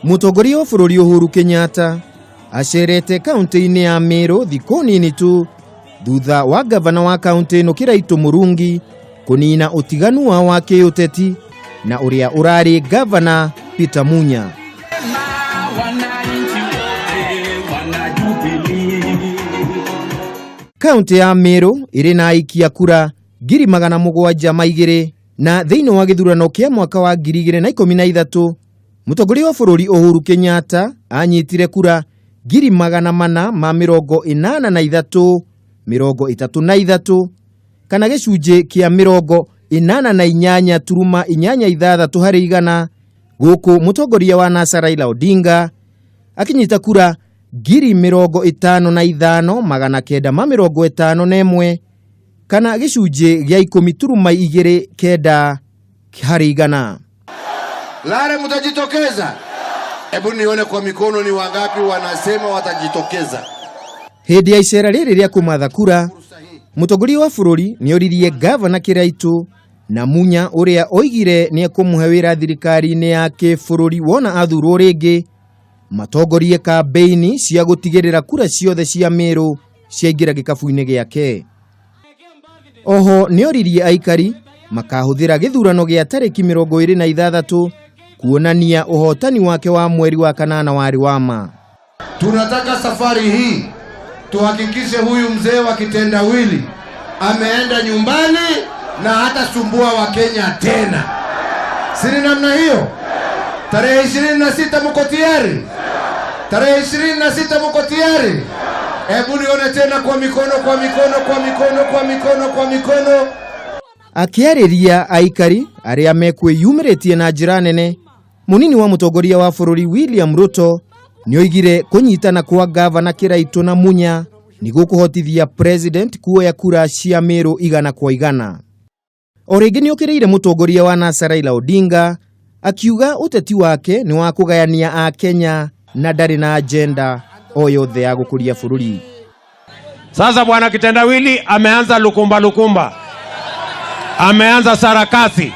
Mũtongoria wa bũrũri Uhuru Kenyatta acerete kaunti-inĩ ya Meru thikũ nini tu thutha wa gavana wa kaunti ĩno Kĩraitũ Mũrungi kũnina ũtiganu wao wa kĩũteti na ũrĩa ũrarĩ gavana Peter Munya. Kaunti ya Meru ĩrĩ na aikia kura 702,000 na thĩinĩ wa gĩthurano kĩa mwaka wa 2013 mũtongoria wa bũrũri Uhuru Kenyatta anyitire kura 483,033 kana gĩcunjĩ kĩa 88.86 harĩ igana, gũkũ mũtongoria wa NASA Raila Odinga akinyita kura 55,951 kana gĩcunjĩ gĩa 10.29 harĩ igana. Lare, mtajitokeza? Hebu nione kwa mikono ni wangapi wanasema watajitokeza. Hĩndĩ ya icera rĩrĩ rĩa kũmatha kura, mũtongoria wa bũrũri nĩ oririe gavana Kĩraitũ na Munya ũrĩa oigire nĩ ekũmũhe wĩra thirikari-inĩ ya kĩbũrũri wona athurwo rĩngĩ, matongorie kambeini cia gũtigĩrĩra kura ciothe cia Meru ciaingĩra gĩkabu-inĩ gĩake. Oho nĩ oririe aikari makahũthĩra gĩthurano gĩa tarĩki 26 kuonania ũhotani wake wa mweri wa kanana warĩ wa ma. Tunataka safari hii tuhakikishe huyu mzee wa kitendawili ameenda nyumbani na hatasumbua Wakenya tena. Si ni namna hiyo? Tarehe 26 mko tayari? Tarehe 26 mko tayari? Hebu nione tena kwa mikono, kwa mikono, kwa mikono, kwa mikono, kwa mikono. Akĩarĩria aikari arĩa mekwĩyumĩrĩtie na njĩra nene, mũnini wa mũtongoria wa bũrũri William Ruto nĩoigire kũnyitana kwa gavana Kĩraitũ na Munya nĩ gũkũhotithia president kuoya kura cia Meru igana kwa igana. O rĩngĩ nĩokĩrĩire mũtongoria wa NASA Raila Odinga akiuga ũteti wake nĩ wa kũgayania Akenya na ndarĩ na agenda o yothe ya gũkũria bũrũri. Sasa bwana Kitendawili ameanza lukumba lukumba, ameanza sarakasi,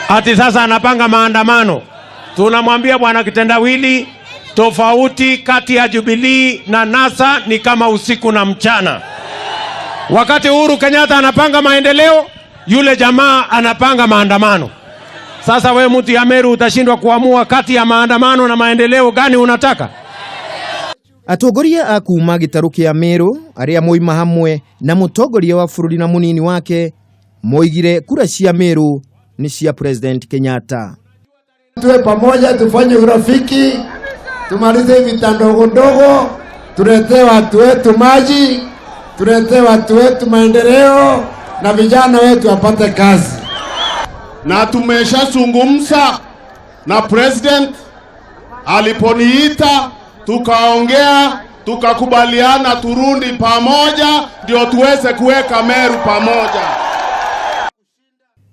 ati sasa anapanga maandamano. Tunamwambia bwana Kitendawili, tofauti kati ya Jubilee na NASA ni kama usiku na mchana. Wakati Uhuru Kenyatta anapanga maendeleo, yule jamaa anapanga maandamano. Sasa we mtu ya Meru utashindwa kuamua kati ya maandamano na maendeleo gani unataka? Atongoria a kuma gĩtarũ kĩa Meru arĩa moima hamwe na mũtongoria wa bũrũri na mũnini wake moigire kura cia Meru nĩ cia President Kenyatta. Tuwe pamoja, tufanye urafiki, tumalize vita ndogo ndogo, tuletee watu wetu maji, tuletee watu wetu maendeleo na vijana wetu wapate kazi. Na tumeshazungumza na president aliponiita, tukaongea, tukakubaliana turudi pamoja ndio tuweze kuweka Meru pamoja.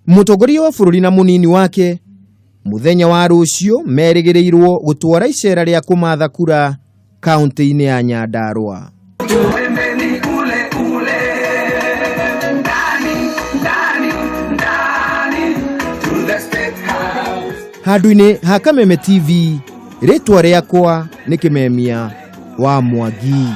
Mũtongoria wa bũrũri na mũnini wake mũthenya wa rũciũ merĩgĩrĩirwo gũtwara icera rĩa kũmatha kura kaunti-inĩ ya Nyandarua. Pembeni ule ule, ndani ndani ndani, to the State House. Handũ-inĩ ha Kameme TV, rĩtwa rĩakwa nĩ Kĩmemia wa Mwangi.